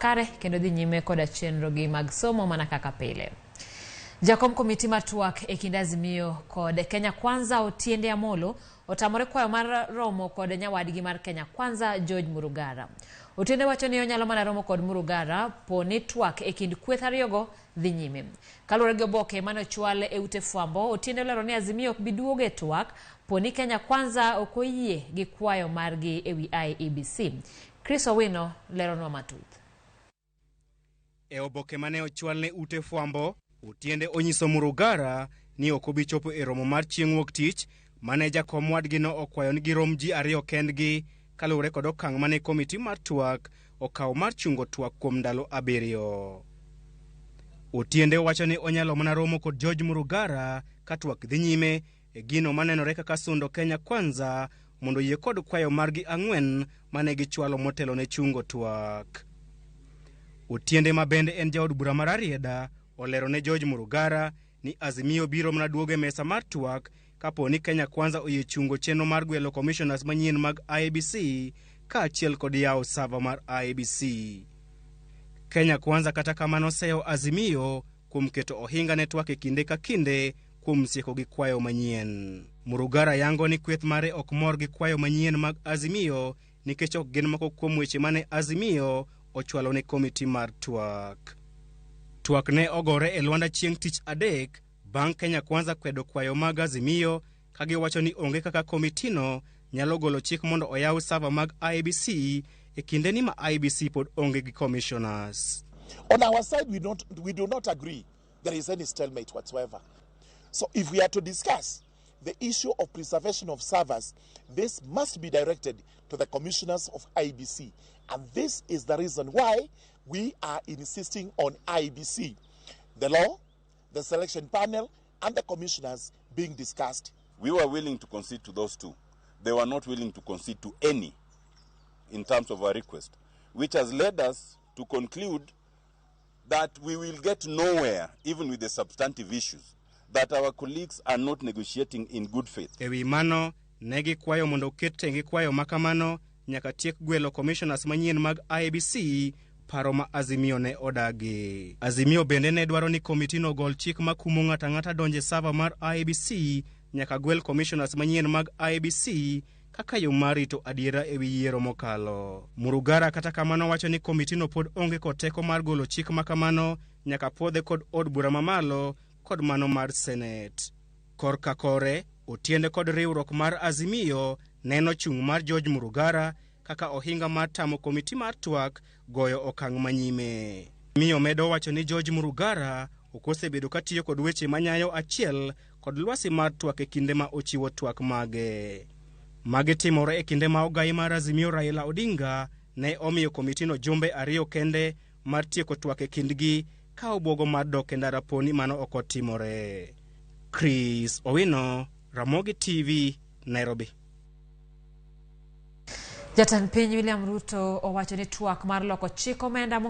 makare kendo dhi nyime koda chenrogi mag somo mana kaka pile. Jakom komiti mar twak e kind Azimio kod Kenya Kwanza Otiende Amolo otamore kwayo mar romo kod nyawadgi mar Kenya Kwanza George Murugara. Otiende wacho ni onyalo mana romo kod Murugara po ni twak e kind kweth ariyogo dhi nyime. Kaluwore gi oboke mane ochwal e ute fwambo, Otiende olero ni Azimio ok bi duogo e twak po ni Kenya Kwanza ok oyie gi kwayo margi e wi IEBC. Chris Owino leronwa matut. E oboke mane ochwal ne ute fwambo, Otiende onyiso Murugara ni ok obi chopo e romo mar chieng' wuok tich mane jakom wadgino okwayo ni girom ji ariyo kendgi kaluwore kod okang' mane komiti mar twak okawo mar chungo twak kuom ndalo 7. Otiende wacho ni onyalo mana romo kod George Murugara ka twak dhi nyime e gino manenore kaka sundo Kenya Kwanza mondo oyie kod kwayo margi 4 mane gichwalo motelo ne chungo twak. Otiende ma bende en jaod bura mar Rarieda olero ne George Murugara ni Azimio biro mana duogo e mesa mar twak kapo ni Kenya Kwanza oyie chungo chenro mar gwelo commissioners manyien mag IEBC kaachiel kod yawo server mar IEBC. Kenya Kwanza kata kamano seyo Azimio kuom keto ohinga ne twak e kinde ka kinde kuom sieko gi kwayo manyien. Murugara yango ni kweth mare ok mor gi kwayo manyien mag Azimio nikech ok gin moko kuom weche mane Azimio ochwalo ne komiti mar twak. Twak ne ogore e Luanda chieng' tich adek bang' Kenya Kwanza kwedo kwayo mag Azimio ka giwacho ni onge kaka komitino nyalo golo chik mondo oyaw server mag IEBC e kinde ni ma IEBC pod onge gi commissioners. On our side, we do not agree there is any stalemate whatsoever. So if we are to discuss the issue of preservation of servers, this must be directed to the commissioners of IEBC. And this is the reason why we are insisting on IEBC. The law, the selection panel, and the commissioners being discussed. We were willing to concede to those two. They were not willing to concede to any in terms of our request, which has led us to conclude that we will get nowhere, even with the substantive issues, that our colleagues are not negotiating in good faith. E wi mano, ne gikwayo mondo oket tenge kwayo ma kamano nyaka tiek gwelo commissioners manyien mag IEBC, paro ma Azimio ne odagi. Azimio bende ne dwaro ni komitino ogol chik makumo ng'ato ang'ata donjo e server mar IEBC nyaka gwel commissioners manyien mag IEBC kaka yo mar rito adiera e wi yiero mokalo. Murugara kata kamano wacho ni komitino pod onge kod teko mar golo chik ma kamano nyaka puodhe kod od bura mamalo kod mano mar Senate. Korka kore, Otiende kod riwruok mar Azimio neno chung' mar George Murugara kaka ohinga mar tamo komiti mar twak goyo okang' manyime. Miyo medo wacho ni George Murugara ok osebedo katiyo kod weche manyayo achiel kod lwasi mar twak e kinde ma ochiwo twak mage. Magi timore e kinde ma ogai mar Azimio Raila Odinga ne omiyo komitino jumbe 2 kende mar tieko twak e kindgi ka obwogo mar dok e ndara poni mano ok otimore. Chris Owino, Ramogi TV, Nairobi. Jatend piny William Ruto owacho ni twak mar loko chik omenda